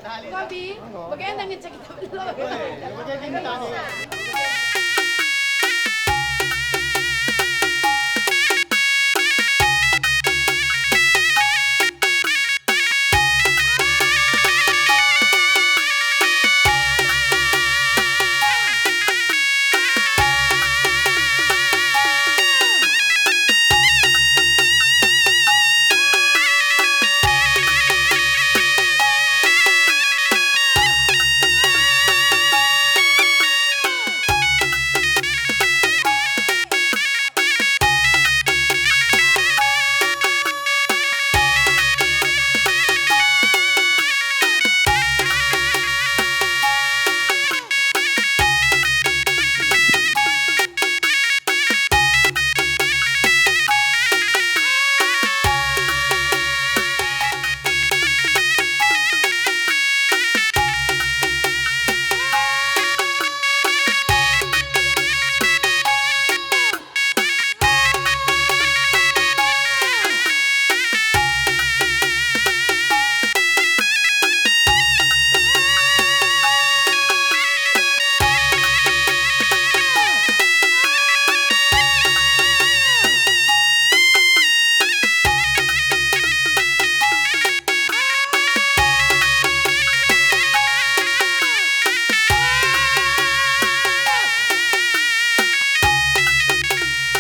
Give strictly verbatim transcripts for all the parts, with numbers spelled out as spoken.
Kopi, bagaimana ngecek kita belum?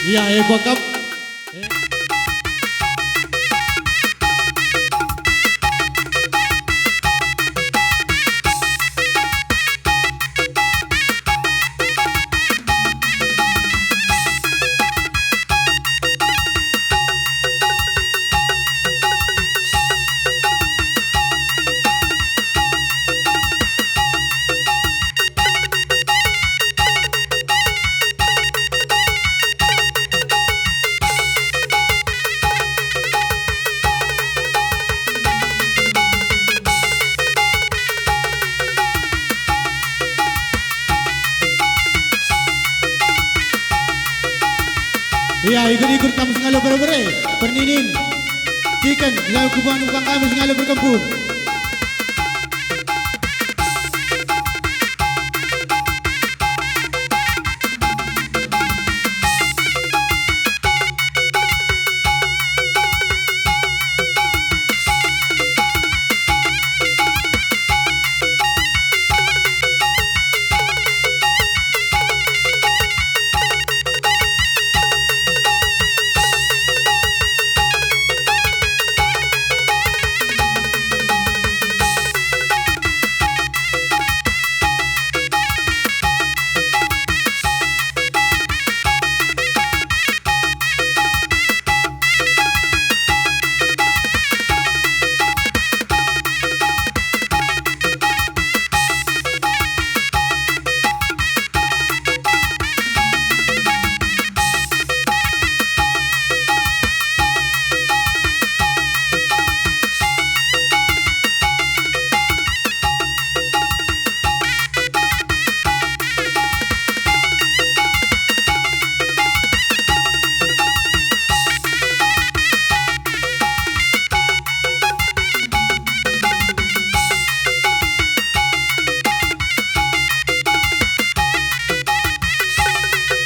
Iya, eh, kuakap. Iya, ikut-ikut kam singalo bere-bere, perninin. Ciken, singalo kubuan ukang kami singalo berkempun.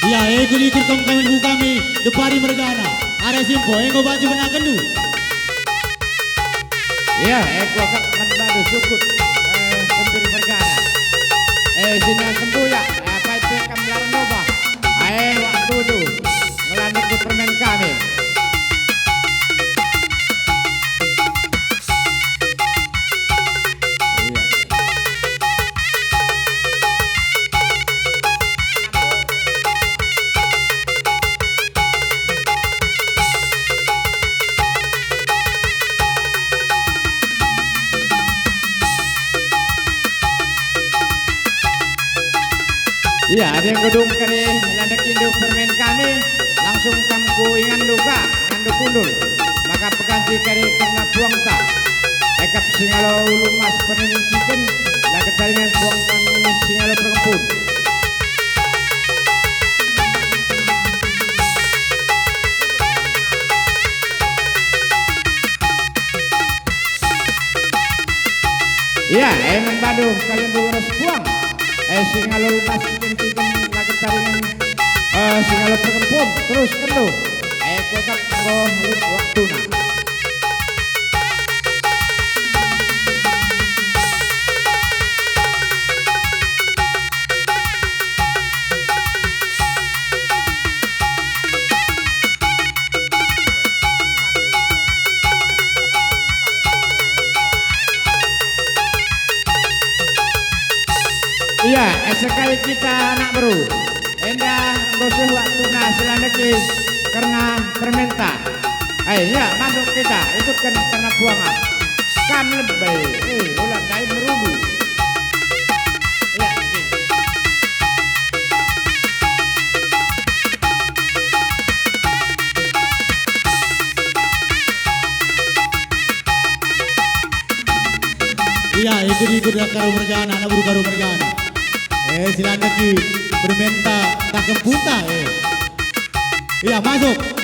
Ia, eh, ikut-ikut kam kami, kami depari mergana. Are simpo, enggo banci benakenndu. Ia, eh, kuakap man bandu sukut, eh, kempir mergana. Eh, sina sembuyak, eh, apai pe kam laran lobah. Ae, waktundu ngelandeki permen kami. Iya. Ia, adi enggo dung kari landekindu permen kami, langsung kam ku inganndu ka, inganndu kundul, maka peganti kari kerna puangta. Ekap singalo ulu mas perninin ciken, la ketaringan puang kami singalo perkempun. Iya, e, man bandu kalimbubu ras puang. E, singalo lepas kentiken laget taringan, e, singalo perkempun, terus kendo. E, kuakap enggo lit waktuna. Iya, sekai kita anak beru. Enda enggo seh waktuna si la neke kerna permenta. Ai, ya, masuk kita, ikutken kerna puangan. Kam lebe, eh, ola ndai merundu. Ya, oke. Iya, ikut-ikut ya, Karo Mergana, anak beru Karo Mergana. Eh, si la neke permenta tah kempunta, eh. Iya, masuk.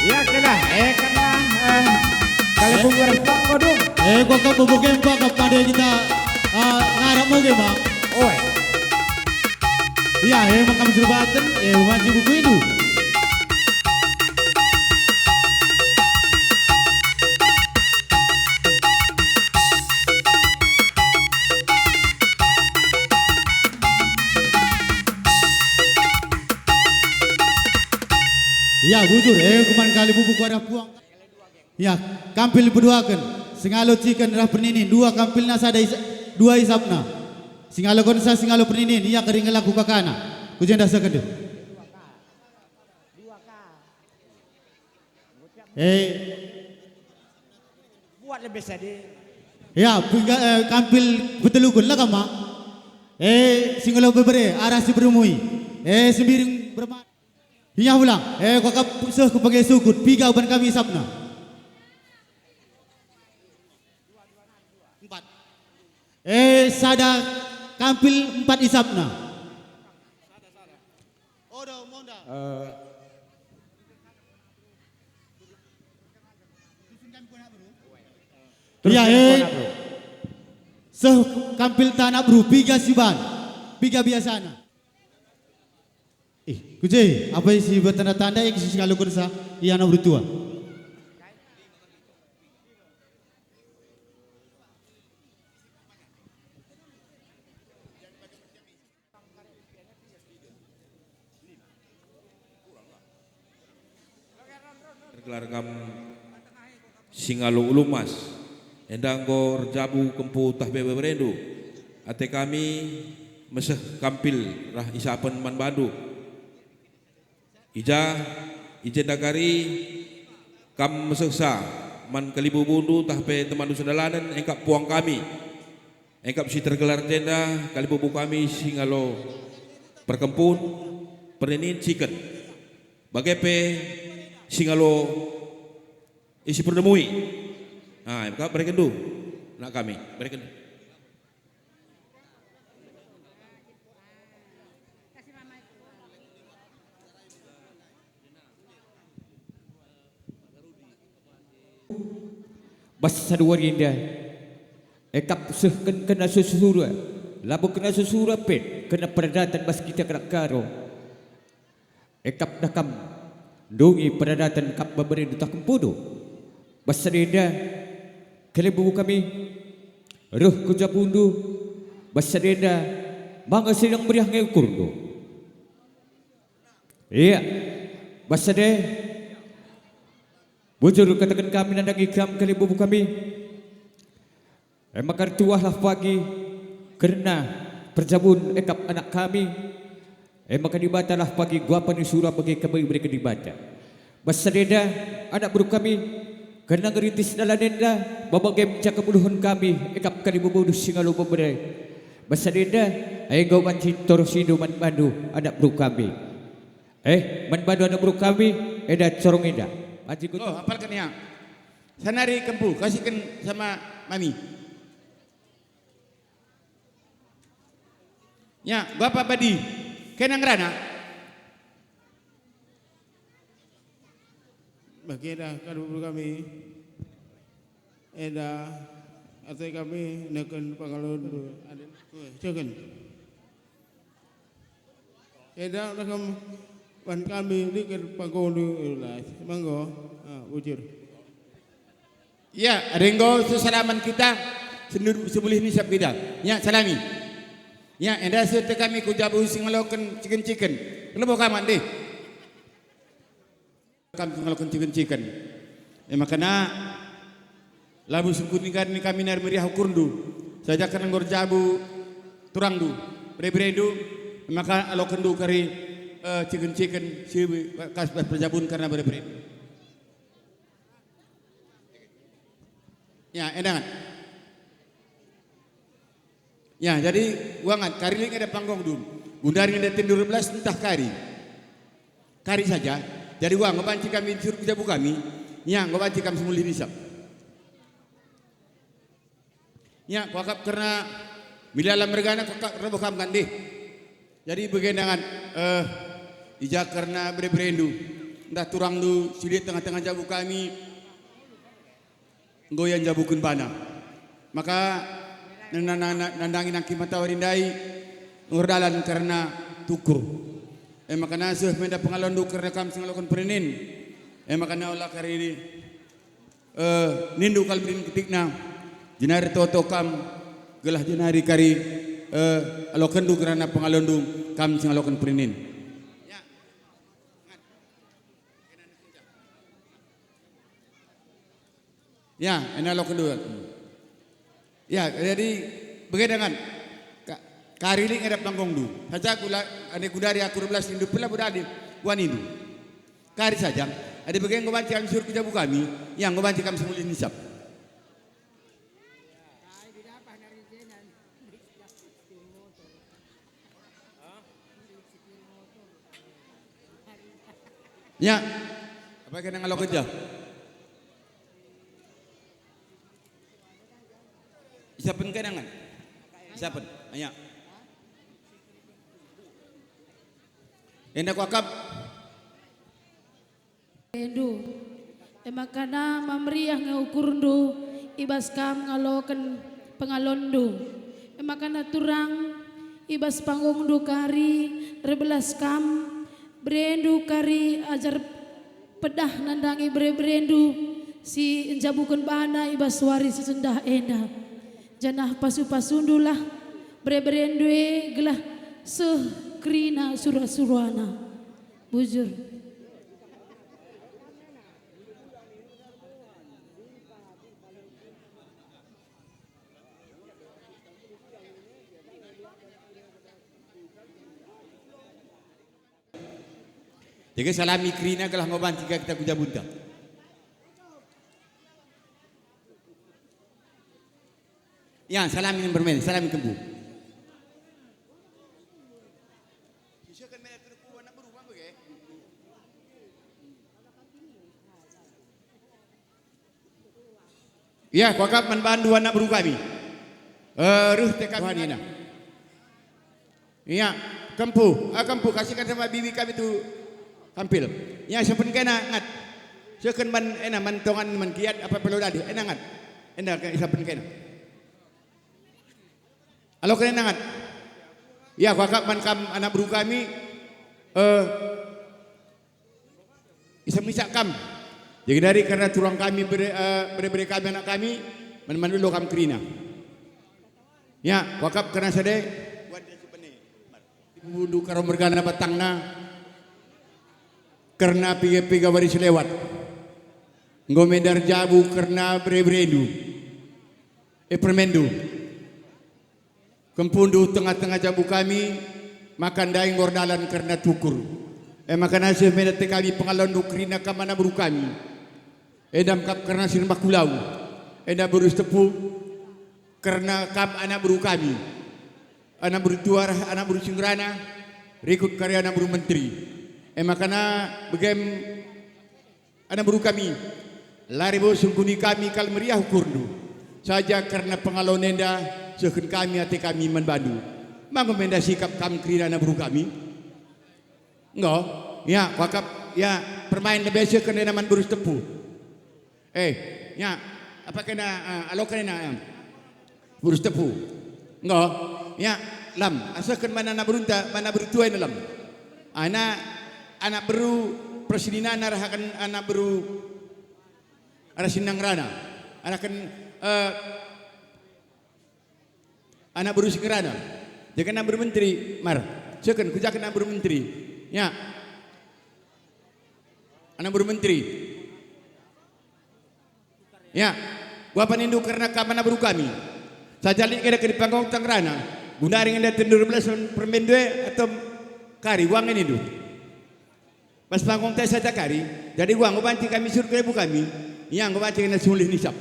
Ya, kena, eh, kena, eh, kalimbubur tonggo dung. Eh, kok kamu buka empa kap pada kita, eh, ngarap muge, Bang? Oi. Iya, eh, makam serbaten, eh, wajib buku itu. Ya, bujur, eh, kuman kalimbubur kuarah puang. Ya, kampil peduaken, singalo ciken ras perninin, dua kampilna sada is-, dua isapna. Singalo kensa, singalo perninin, ia keringelah ku kakana. Ku jenda sekende. Eh. Buat lebih sedih. Ya, pingga-, eh, kampil peteluken lah kama. Eh, singalo bebere, arah si beremui. Eh, sembiring berma-, Iah ulang, eh, kuakap seh ku page sukut, piga uban kami isapna. Empat. Eh, sada kampil empat isapna. Odo, monda. Eh. Terus ya, eh. Seh kampil tanah beru, piga siban, piga biasana. Ih, kuje, apai si bertanda-tanda yang si ngaloken sa, ia anak bertua. Ergelar kam singalo ulu emas, enda enggo erjabu kempu tah beberendu. Ate kami meseh kampil rah isapen man bandu. I ja, i jenda kari kam mesehsa man kalibubundu tah pe temanndu sedalanen engkap puang kami. Engkap si tergelar jenda kalibubu kami singalo perkempun, perninin ciken. Bage pe singalo isi perdemui. Ah, engkap berekenndu, nak kami, berekenndu. Bas sada wari enda, ekap seh ken-, kena susura, labo kena susura pe kena peradaten bas kita kalak Karo. Ekap dah kam ndungi peradaten kap bebere ntah kempundu. Bas sada enda, kalibubu kami reh ku jabundu, bas sada enda, Manga sidang meriah nge ukurndu. Ia, bas sada e, bujur kataken kami nandangi kam kalimbubu kami. E maka ertuahlah pagi kerna perjabun ekap anak kami. E maka Dibatalah pagi guapan ni sura bage kami ibereken Dibata. Bas sada enda, anak beru kami, kerna ngerintis dalan enda, bage me jaka mulihen kami, ekap kalimbubu si ngalo bebere. Bas sada enda, enggo banci torosindu man bandu, anak beru kami. Eh, man bandu anak beru kami, enda corong enda. Banci ku- Oh, apalken ia. Sanari kempu, kasihken sama mami. Ya, Bapa Badi, kena ngerana. Bagenda kadu kami, enda ate kami neken pangalon aden. Weh, ceken. Enda neken ban kami neken pangondu ulas. Manggo, ah, bujur. Ya, adi enggo sesalaman kita, sendur-, semulih nisap kita. Ya, salami. Ya, enda seh kami ku jabu si ngaloken ciken-ciken. Lebo kaman deh. Kam si ngaloken ciken-ciken. E maka na, labu sungkun ninggan ni kami nari meriah ukurndu. Saja kerna enggo erjabu turangndu, bere-berendu, e maka alokenndu kari, eh, ciken-ciken si kas bas perjabun kerna bere-berendu. Ya, enda ngat. Ya, jadi uangat kari lit nge da panggongndu. Gundari nge da tindu erbelas ntah kari. Kari saja. Jadi uang, enggo banci kami suru ku jabu kami. Ya, enggo banci kam semulih nisap. Ya, kuakap kerna milala mergana kuakap rebo kam kan deh. Jadi bagenda ngat, eh, i ja kerna bere-berendu, ntah turangndu si lit tengah-tengah jabu kami, enggo ia njabuken bana. Maka nana-, nana-, nandangi nangkih matawari ndai, enggo erdalan kerna tukur. E maka na seh me enda pengalonndu kerna kam si ngaloken pernenin. E maka na ola kari, eh, nindu kal berin ketikna, jenari toto kam, gelah jenari kari, eh, alokenndu kerna pengalonndu kam si ngaloken pernenin. Ya, enda alokenndu. Ya, jadi bagenda ngat. Ka-, kari lit nge da panggongndu. Saja kula ane gundari aku erbelas nindu pela budadi wanindu. Kari saja. Adi bage enggo banci kami suru ku jabu kami, ya enggo banci kam semulih nisap. Ya. Apa kena ngaloken ja? Isapen kena ngan. Isapen. Aya. Enda kuakap. Endu. E maka na meriah nge ukurndu i bas kam ngaloken pengalonndu. E maka na turang i bas panggongndu kari erbelas kam, berendu kari ajar pedah nandangi bere-berendu si njabuken bana i bas wari si sendah enda. Janah pasu-pasundulah bere-berendu e gelah seh kerina sura-surana. Bujur. Jadi salami kerina gelah ngoban tiga kita ku jabunta. Ya, salami permen, salami kempu. Ya, kuakap man bandu anak beru kami. Eh, reh te kami nina. Ya, kempu, ah, kempu, kasihken sama bibi kami tu kampil. Ya, sepen kena ngat. Seken ban ena man tongan man kiat apa pelo dadi, ena ngat. Enda ke isapen kena. Alo kena ngat. Ya, kuakap man kam anak beru kami, eh, isap-isap kam. Jadi dari kerna turang kami bere, eh, bere-bere kami anak kami, man-man dulu kam kerina. Ya, kuakap kerna sade. Buat dia si bene. Bundu karo mergana batangna, kerna piga-piga wari selewat. Enggo me enda erjabu kerna bere-berendu, e permenndu. Kempundu tengah-tengah jabu kami, maka ndai enggo erdalan kerna tukur. E maka nasa me ate kami pengalonndu kerina kam anak beru kami. Enda me kap kerna si rembak kulau. Enda beru Sitepu kerna kam anak beru kami. Anak beru tua ras anak beru si ngerana, rikut kari anak beru menteri. E maka na begem anak beru kami, la rebo sungkuni kami kal meriah ukurndu. Saja kerna pengalon enda sehken kami ate kami man bandu. Bangun me enda sikap kam kerina anak beru kami. Enggo, ya, kuakap, ya, permain lebe sehken enda man beru Sitepu. Eh, ya, apa kena, ah, aloken enda, ya. Beru Sitepu. Enggo, ya, lam, asehken man anak berunta, man anak beru tua enda lam. Anak, anak beru persininana rahaken anak beru arah si ngerana. Anaken, eh, anak beru si ngerana. Jaga anak beru menteri, mar. Sehken, kujaken anak beru menteri. Ya. Anak beru menteri. Ya. Kuakap nindu kerna kam anak beru kami. Saja lit keda ke di panggung tangerana. Gundari ngenda tendur belas permenndu e atau kari uang nindu. Bas panggung te saja kari. Jadi uang ubanci kami surut kelebu kami. Ya, ubanci kena sulih nisap.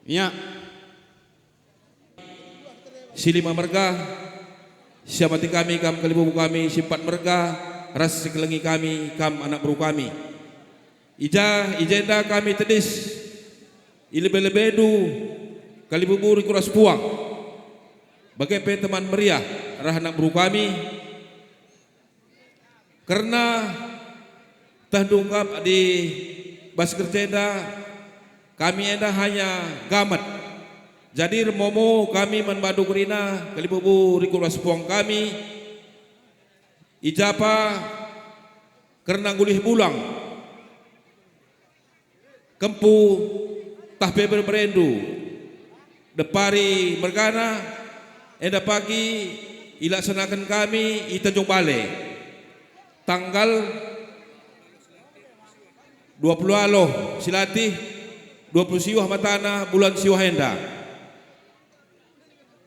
Ya. Si lima merga, si amati kami kam kalibubu kami, si empat merga, ras si kelengi kami kam anak beru kami. I ja, i jenda kami tedis, i lebe-lebendu, kalibubu rikut ras puang. Bage pe teman meriah, rah anak beru kami, kerna tehndu kap adi bas kerja enda, kami enda hanya gamet. Jadi ermomo kami man bandu kerina, kalibubu rikut ras puang kami, i ja pa kerna nggulih bulang. Kempu tah pe bere-berendu, depari mergana, enda pagi ilaksanaken kami i Tanjung Bale, tanggal dua puluh Aloh silatih, dua puluh siwah matana bulan siwah enda.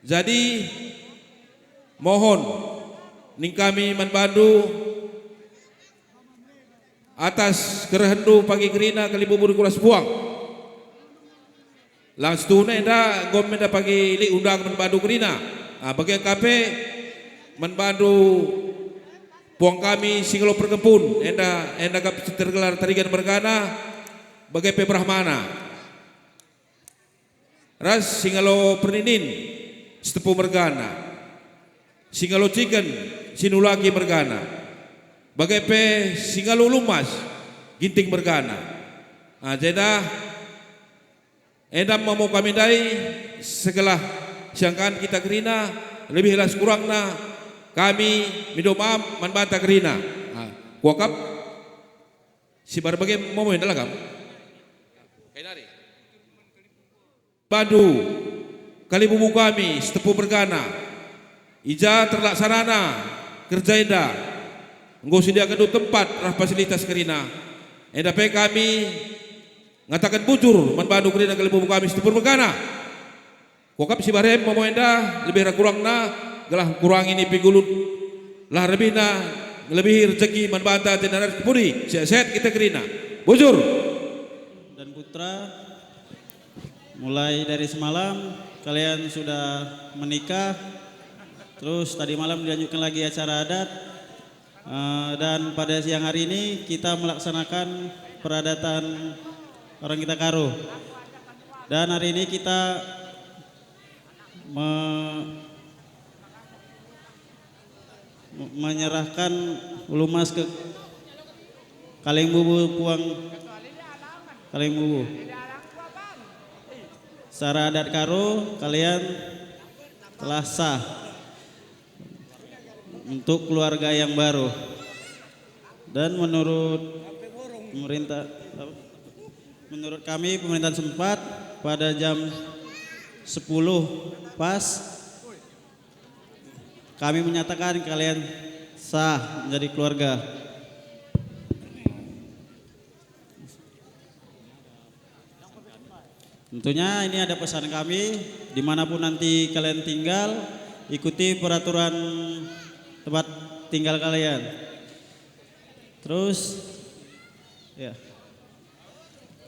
Jadi, mohon ning kami man bandu atas kerehenndu pagi kerina kalibubu rikut ras puang. Lang situhuna enda enggo me enda pagi lit undangen man bandu kerina. Ah, bage ka pe man bandu puang kami si ngalo perkempun, enda, enda kap si tergelar Tarigan mergana, bage pe Brahmana. Ras si ngalo perninin, Sitepu mergana. Si ngalo ciken, Sinulaki mergana. Bage pe si ngalo lumas, Ginting mergana. Ah, jenda enda momo kami ndai, segelah siangkan kita kerina, lebih ras kurangna kami mindo maaf man banta kerina. Ah, kuakap, si bar bage momo enda lah kam. Kai nari. Bandu, kalibubu kami, Sitepu mergana. I ja terlaksanana kerja enda, enggo sediakenndu tempat ras fasilitas kerina. Enda pe kami ngataken bujur man bandu kerina kalibubu kami Sitepu mergana. Kuakap si barem momo enda lebih ras kurangna, gelah kurangi nipi gulut, lah lebihna ngelebihi rejeki man banta jenda nari pudi, sehat-sehat kita kerina. Bujur. Dan putra, mulai dari semalam kalian sudah menikah, terus tadi malam dilanjutkan lagi acara adat, eh, dan pada siang hari ini kita melaksanakan peradatan orang kita Karo. Dan hari ini kita me-, me-, menyerahkan ulu emas ke Kaleng Bubu, puang Kaleng Bubu. Secara adat Karo, kalian telah sah untuk keluarga yang baru. Dan menurut pemerintah, apa? Menurut kami, pemerintahan setempat, pada jam sepuluh pas, kami menyatakan kalian sah menjadi keluarga. Tentunya ini ada pesan kami, dimanapun nanti kalian tinggal, ikuti peraturan tempat tinggal kalian. Terus, ya.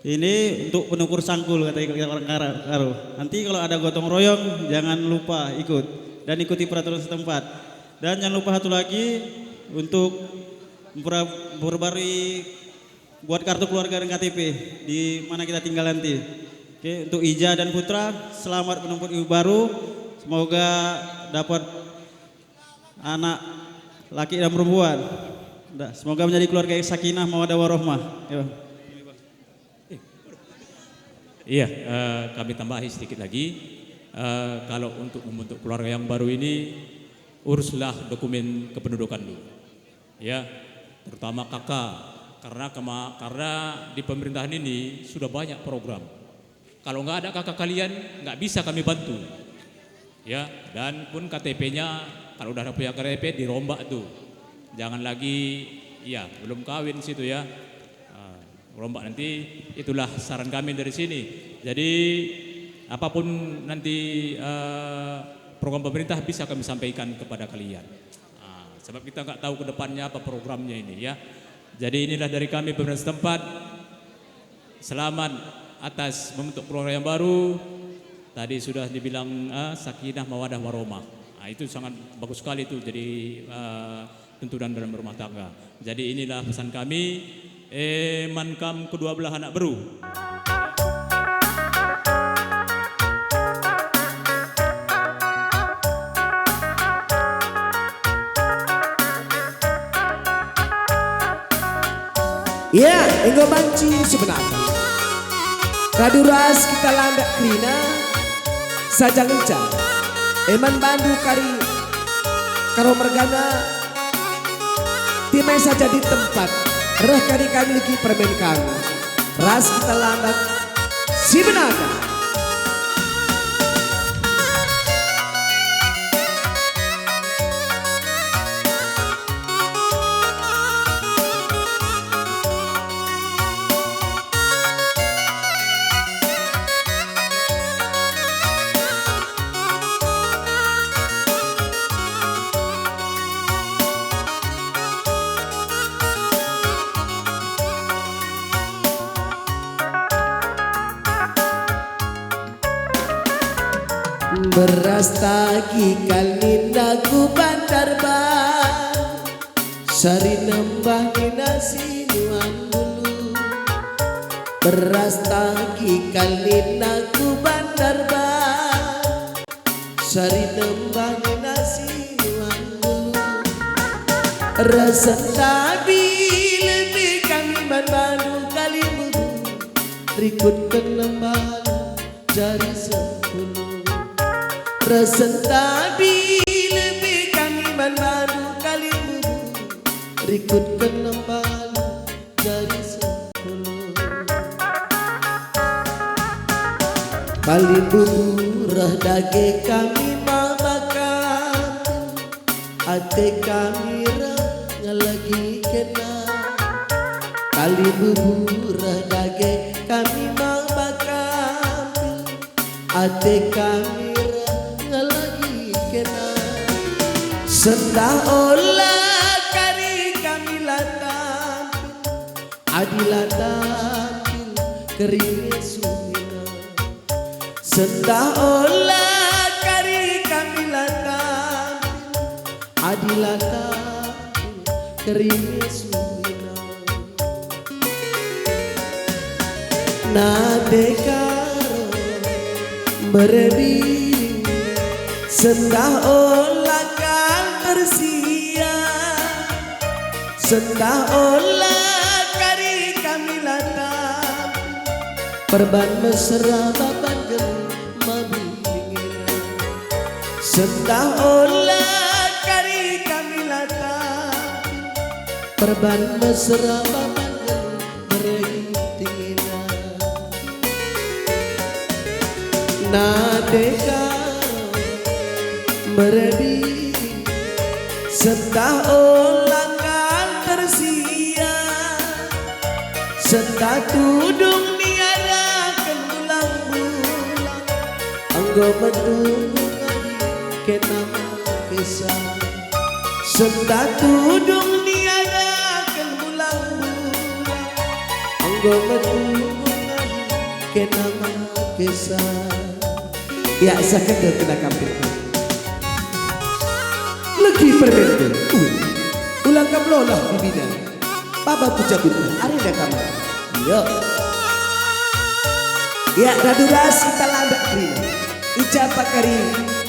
Ini untuk penukur sangkul, kata kita orang Kara-, Karo. Nanti kalau ada gotong royong, jangan lupa ikut dan ikuti peraturan setempat. Dan jangan lupa satu lagi, untuk mempera-, memperbarui buat kartu keluarga dan K T P di mana kita tinggal nanti. Oke, untuk Ija dan Putra, selamat menempuh hidup baru. Semoga dapat anak laki dan perempuan. Dah, semoga menjadi keluarga yang sakinah, mawadah, warohmah. Ya. Iya, eh, kami tambahi sedikit lagi. Eh, kalau untuk membentuk keluarga yang baru ini, uruslah dokumen kependudukan dulu. Ya, terutama K K. Karena kema-, karena di pemerintahan ini sudah banyak program. Kalau nggak ada K K kalian, nggak bisa kami bantu. Ya, dan pun K T P-nya, kalau udah punya K T P, dirombak tuh. Jangan lagi, ya, belum kawin situ ya. Ah, rombak nanti, itulah saran kami dari sini. Jadi, apapun nanti, eh, program pemerintah bisa kami sampaikan kepada kalian. Ah, sebab kita nggak tahu ke depannya apa programnya ini ya. Jadi inilah dari kami pemerintah setempat. Selamat atas membentuk keluarga yang baru. Tadi sudah dibilang, ah, sakinah, mawadah, warahmah. Ah, itu sangat bagus sekali itu jadi, ah, tuntunan dalam rumah tangga. Jadi inilah pesan kami, eh, man kam kedua belah anak beru. Ya, enggo banci sebenarna. Radu ras kita landak kerina, saja ngenca. Eman bandu kari Karo mergana, timai saja di tempat, reh kari kami legi permen kami. Ras kita landak si benana. Beras tagi kal nina ku Bandarban, sari nembah nina si nuan dulu. Beras tagi kal nina ku Bandarban, sari nembah nina si nuan dulu. Resen tagi lebe kami man bandu kalimbubu, rikutken nembalu jari sepuluh. Resen tagi lebe kami man bandu kalimbubu, rikutken nembalu jari sepuluh. Kalimbubu reh dage kami maba kami, ate kami reh ngelegi kena. Kalimbubu reh dage kami maba kami, ate kami reh ngelegi kena. Sendah ola kari kami la tampil, adi la tampil keringe sumina. Sendah ola kari kami la tampil, adi la tampil keringe sumina. Nate Karo mberebi, sendah ola kal tersia. Sendah ola kari kami la tampil, perban mesera baban gelu mabili ngena. Sendah ola kari kami la tampil, perban mesera baban gelu bere tingina. Nadeka meredi, setah ola kal tersia, setah tudung niadaken bulang-bulang, enggo metunggung adi kena kisah. Setah tudung niadaken bulang-bulang, enggo metunggung adi kena kisah. Ya, sah kena, kena kampung. Legi permenku. Ui. Ulang kam lolah bibina. Baba ku cabut. Arenda kam. Yo. Ya, radu ras kita landak kerina. Icapa kari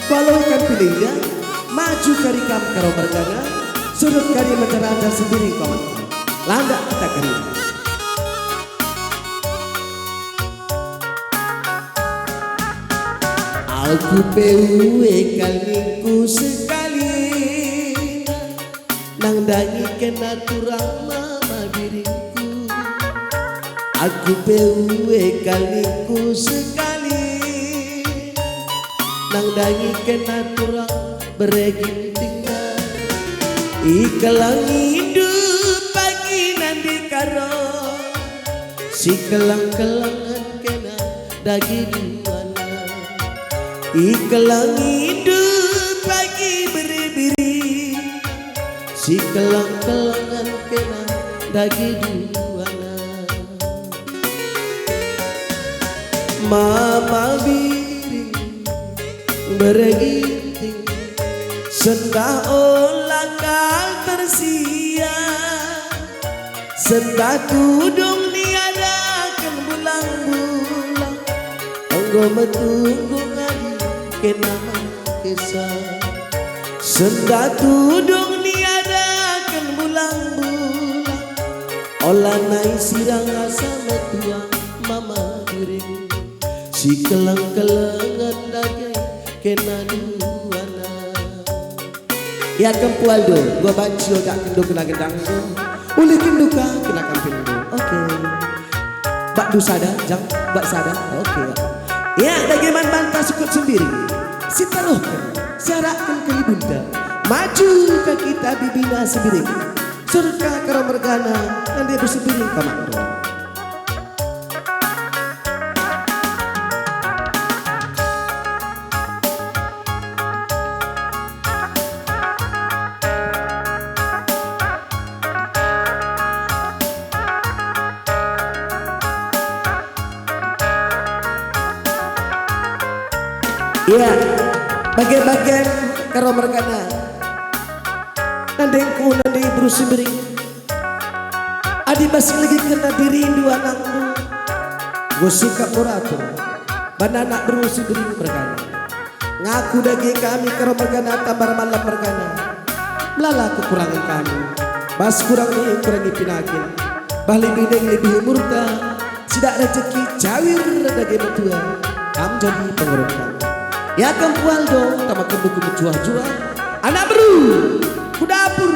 kualohi kam pilihna. Maju kari kam karo mergana. Surut kari meteranda sendiri kau. Landak kita kerina. Aku pe ue kal ningku sekali, nang dangi kena turang mama biringku. Aku pe ue kal ningku sekali, nang dangi kena turang bere gintingna. Ikelengindu pagi nandi karo, sikelang-kelangen kena dage duana. Ikelengindu pagi biri-biri, sikelang-kelangen kena dage duana. Mama biring bere ginting, setah ola kal tersia, setah tudung niadaken bulang-bulang, enggo metunggung adi kena kisah. Setah tudung niadaken bulang-bulang, ola nai sirang asa metua mama biring. Sikelang-kelengen dage kena duana. Ya, kempu Aldo, enggo banci odakkenndu kena gendangku. Ulihkenndu ka kena kampilndu. Oke. Bakndu sada, Jang, bak sada. Oke. Ya, dage man banta sukut Sembiring. Sitaruhken, siarakken kalibunta. Maju ka kita bibina Sembiring. Surut ka karo mergana, nande Sembiring ka makndu. Iya, bage-bagen karo mergana. Nandengku nande Beru Sembiring. Adi bas ngeligihkenna dirindu anakndu, enggo sikap muratur, ban anak beru Sembiring mergana. Ngaku dage kami karo mergana tambar malam mergana. Melala kekurangen kami, bas kurang ni kurangi pinakin, bah lebih deng lebih umurta, sidak rejeki cawir dage metua, kam jadi pengurung kami. Ya kam pual dong, tama kembuku mejuah-juah, anak beru, ku dapur,